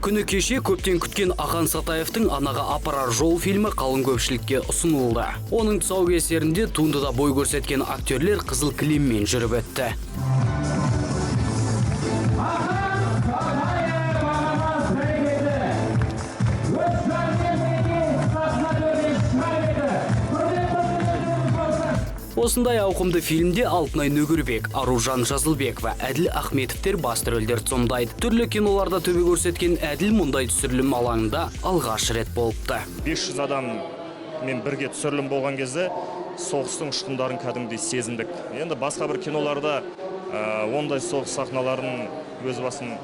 Күні кеше көптен күткен Ақан Сатаевтың «Анаға апарар жол» фильмі қалың көпшілікке ұсынылды. Оның тұсаукесерінде туындыда бой көрсеткен актерлер қызыл кілеммен жүріп өтті. Ақан Сатаев ағамыз, бәрекелді! Өз жанкүйерлеріне сахна төріне шыға берді. Құрметті өздеріңіз болсын. Осындай ауқымды фильмде Алтынай Нөгербек, Аружан Жазылбекова, Әділ Ахметовтер басты рөлдерді сомдайды. Түрлі киноларда төбе көрсеткен Әділ мұндай түсірілім алаңында алғаш рет болыпты. 500 адаммен бірге түсірілім болған кезде соғыстың ұшқындарын кәдімгідей сезіндік. Енді басқа бір киноларда ондай соғыс сахналарын өз басым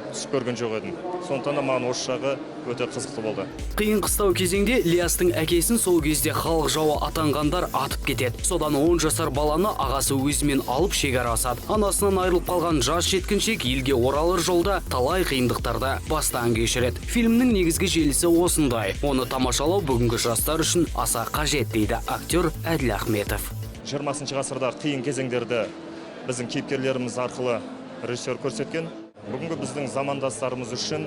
түсіп көрген жоқ едім. Сондықтан да маған осы жағы өте қызықты болды. Қиын қыстау кезеңде Ілиястың әкесін сол кезде халық жауы атанғандар атып кетеді. Содан 10 жасар баланы ағасы өзімен алып шекара асады. Анасынан айырылып қалған жас жеткіншек елге оралыр жолда талай қиындықтарды бастан кешіреді. Фильмнің негізгі желісі осындай. Оны тамашалау бүгінгі жастар үшін аса қажет, дейді актер Әділ Ахметов. 20 ғасырда қиын кезеңдерді біздің кейіпкерлеріміз арқылы режиссер көрсеткен. Бүгінгі біздің замандастарымыз үшін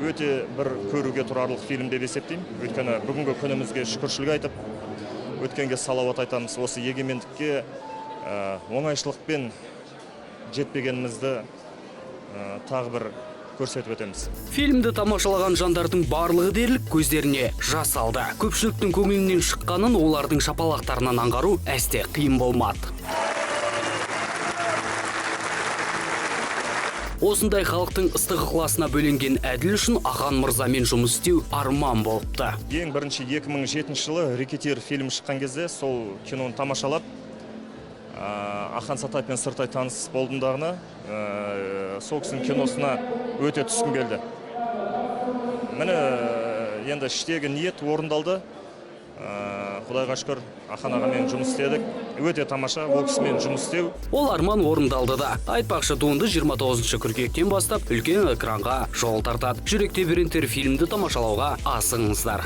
өте бір көруге тұрарлық фильм деп есептеймін. Өйткені бүгінгі күнімізге шүкіршілік айтып, өткенге салауат айтамыз. Осы егемендікке оңайшылықпен жетпегенімізді тағы бір көрсетіп өтеміз. Фильмді тамашалаған жандардың барлығы дерлік көздеріне жас алды. Көпшіліктің көңілінен шыққанын олардың шапалақтарынан аңғару әсте қиын болмады. Осындай халықтың ыстық ықыласына бөленген Әділ үшін Ақан мырзамен жұмыс істеу арман болыпты. Ең бірінші 2007 жылы «Рэкетир» фильм шыққан кезде сол киноны тамашалап, Ақан Сатаевпен сырттай таныс болдым дағыны, сол кісінің киносына өте түскім келді. Міне, енді іштегі ниет орындалды. Құдайға шүкір, Ақан ағамен жұмыс істедік. Өте тамаша ол кісімен жұмыс істеу. Ол арман орындалды да. Айтпақшы, туынды 29 қыркүйектен бастап үлкен экранға жол тартады. Жүрек тебірентер фильмді тамашалауға асығыңыздар.